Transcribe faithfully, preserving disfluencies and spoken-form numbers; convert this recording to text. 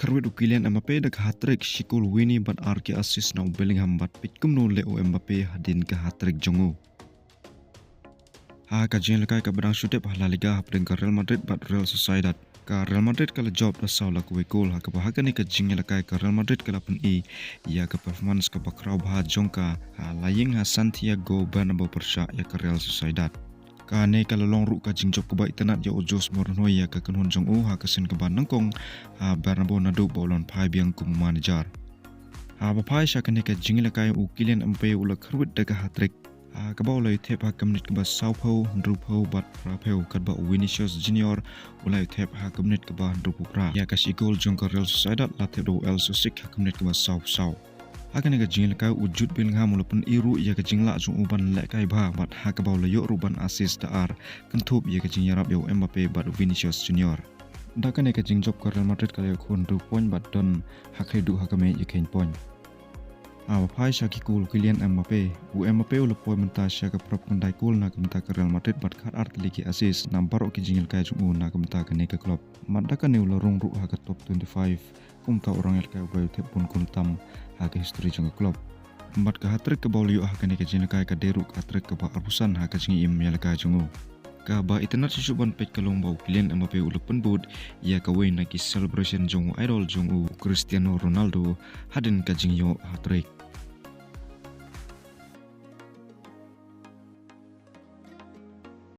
Khyrwit u Kylian Mbappe da ka hat-trick, shi kol Vini bad ar ki assist na u Bellingham bad peit kumno leh u Mbappe hadien ka hat-trick jong u. Ha ka jingïalehkai kaba dang shu dep ha La Liga hapdeng ka Real Madrid bad Real Sociedad. Ka Real Madrid ka la jop da saw la kawei kol, ha kaba ha kane ka jingïalehkai ka Real Madrid ka la pyni ïa ka performance kaba khraw bha jong ka ha la ïeng ha Santiago Bernabeu pyrshah ïa ka Real Sociedad. Kane ka la long ruh ka jingjop kaba itynnad ïa u Jose Mourinho ïa ka kynhun jong u ha ka sien kaba nyngkong ha Bernabeu naduh ba u la wan phai biang kum u manager. Haba phai sha kane ka jingïalehkai u Kylian Mbappe u la khyrwit da ka hat-trick, ha kaba u la ïoh thep ha ka minit kaba sawphew, hynriewphew bad phraphew, katba u Vinicius Junior u la ïoh thep ha ka minit kaba hynriewphew phra. Ïa ka shi kol jong ka Real Sociedad la thep da u El Sosik ha ka minit kaba sawphew saw. Ha kane ka jingïalehkai u Jude Bellingham u la pyni ruh ïa ka jinglah jong u ban lehkai bha bad ha kaba u la ïoh ruh ban assist da ar, kynthup ïa ka jingïarap ïa u Mbappe bad u Vinicius Junior. Da kane ka jingjop ka Real Madrid ka la ïoh khun hynriew point bad don ha khlieh duh ha ka mei ïa kheiñ point. Haba phai sha ki kol u Kylian Mbappe, u Mbappe u la poi mynta sha ka parabangkhyndai kol na ka bynta ka Real Madrid bad khatar tylli ki assist na baroh ki jingïalehkai jong u na ka bynta kane ka club. Bad da kane u la rung ruh ha ka top twenty-five kum uta u nongïalehkai uba ïoh thep bun kol tam ha ka history jong ka club. Bad ka hat-trick kaba u la ïoh ha kane ka jingïalehkai ka dei ruh ka hat-trick kaba arphew san ha ka jingim ïalehkai jong u. Kaba itynnad shisha ban peit ka long ba u Kylian Mbappe u la pynbud ïa kawei na ki celebration jong u idol jong u Cristiano Ronaldo hadien ka jingïoh hat-trick.